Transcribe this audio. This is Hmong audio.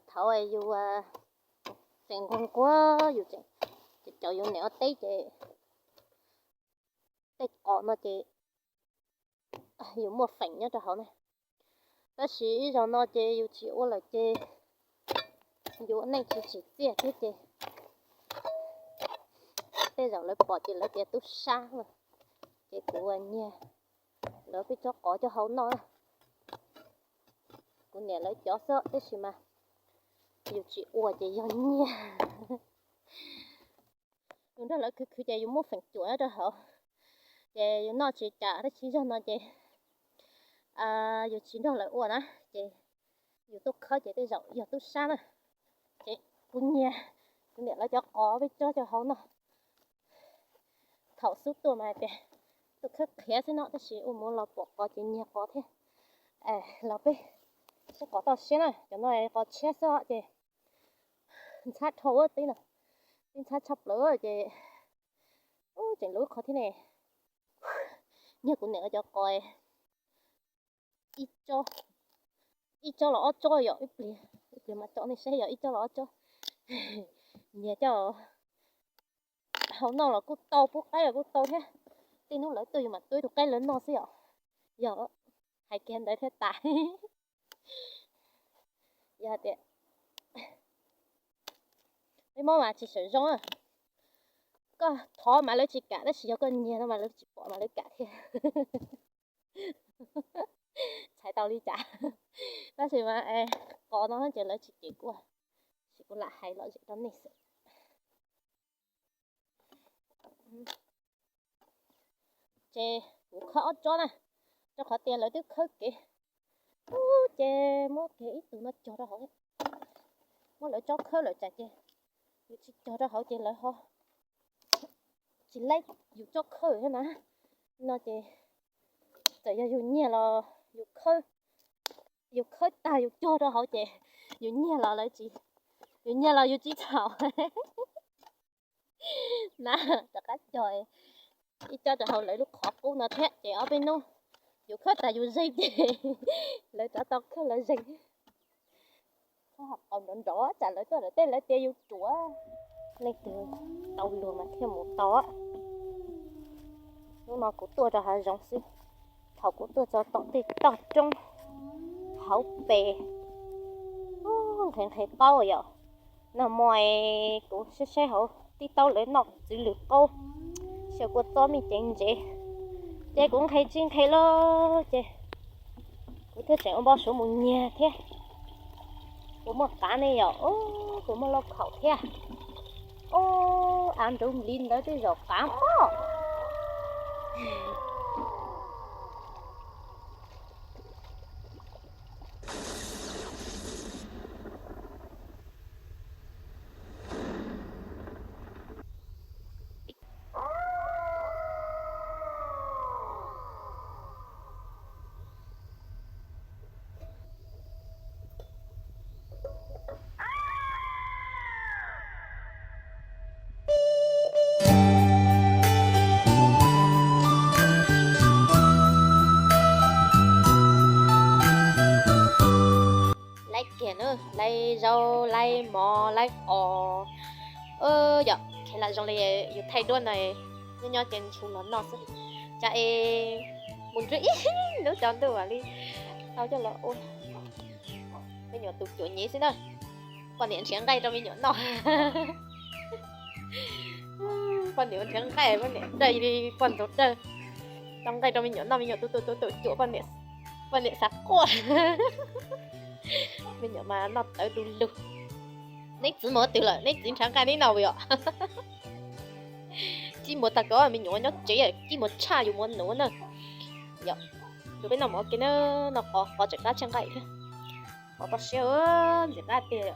Thaum yus tseem nquag nquag yus tseem caum yus niam ua teb ces tej qos no ces yus muaj feem nyob rau hauv na. Tab sis ib zaug no ces yus tsis ua lawm ces yus ua neej tsis tsim txiaj thiab ces tej zaum lawv pom ces lawv tias tub sab lawm. Ces kuv nyiag lawv peb tsob qos coj hau noj. Kuv niam lawv cov xwb tab sis mas yus tsis ua ces yog nyiag. Yus nrog lawv khwv khwv ces yus muaj feem cuam nyob rau hauv, ces yus noj tsis kam tab sis ib zaug no ces yus tsis nrog lawv ua na, ces yus tuaj khawb ces tej zaum yog tub sab na. Ces kuv nyiag kuv niam lawv cov qos peb tsob coj hau noj. Thaum xub tuaj mas hais tias tuaj khawb qhiav xwb no tab sis ua mus los pom qos ces nyiag qos thiab. Los peb saib qos toj siab na, cov no qos tshiab xwb ces ntxhab dhau ua tib no, tib ntxhab tshaj plaws ces ub tseem lub qhov thiab ne. Nyiag kuv niam lawv cov qos ib tsob los ob tsob yom, ib pliag, ib pliag mas tsom nej saib yog ib tsob los ob tsob. Nyiag coj hau noj los kuj tau, pub qaib los kuj tau thiab. Tej hnub lawv tuaj yus mam tuav ib tug qaib lawv noj xwb yom. Yog hais kiag ntawd thiaj tas. Yog tias peb mob mas tsis sawv zoo, koj thov mas lawv tsis kam tab sis yog koj nyiag no mas lawv tsis pom mas lawv kam thiab. Txhais tau li cas? Tab sis mas qos no ces lawv tsis cem kuv, tab sis kuv lam hais lom zem rau nej xwb. Ces kuv khawb ob tsob na, rau qhov tias lawv twb khawb kev, ub ces muab kiag ib tug no cog rau hauv, muab lawv tsob khawb lawm tsam ces yus tsis cog rau hauv ces lawv ho tsis laib yus tsob khawb na. No ces txawm yog yus nyiag los yus khawb, yus khawb tag yus cog rau hauv ces yus nyiag los lawv tsis, yus nyiag los yus tsis txhaum. Na, rov qab cog ib tsob rau hauv lawv lub qhov qub no thiab ces ob peb hnub yus khawb tas yus zeeg ces lawv rov tau khawb lawv zeeg. Txhob hais qos nrov nrov tsam lawv tuaj lawv tej lawv tias yus ruam. Leej twg tau luag mas thiaj mus tau. Hnub no kuv tuaj rau hav zoov xwb, thaum kuv tuaj txog tom tej toj roob hauv pes, nqhis nqhis qaub yom. Nag hmo kuv saib saib hauv tib taub lawv noj txwv lwm qaub, xyaw kua txob me ceev ntsev, ces kuv nqhis tsis nqhis los ces kuv thiaj tseem ua npau suav mus nyiag thiab. Kuv muaj qav ne yom, kuv muaj lauj kaub thiab. Ub, av nruv npliv ntawd twb zaum qav pob. Laib kiag na, laib zaub, laib mov, laib qos. Yog kheev lam zoo li yus thaij duab no, nyob nyob ces ntshu los noj xwb. Cas es mus nrhiav ib hnub tsaus ntuj mam li tau coj los ua. Me nyuam tus cuam nyem xwb na, poj niam nrhiav nqaij rau me nyuam noj. Poj niam nrhiav nqaij, poj niam dawj li poj ntxoog dawj, tau nqaij rau me nyuam noj, me nyuam tus tus tus tus cuam, poj niam xav quaj. Me nyuam mas noj tawv du lug. Neb txiv mus twg lawm? Neb txiv nrhiav nqaij neb noj yom? Kib mus tag kov me nyuam nyob tsev, kib mus tshaj yus mus nuv na. Yog, yus peb noj mov ua ke na, noj qos, qos tseem qab tshaj nqaij thiab. Qos toj siab, ntxim qab tiag.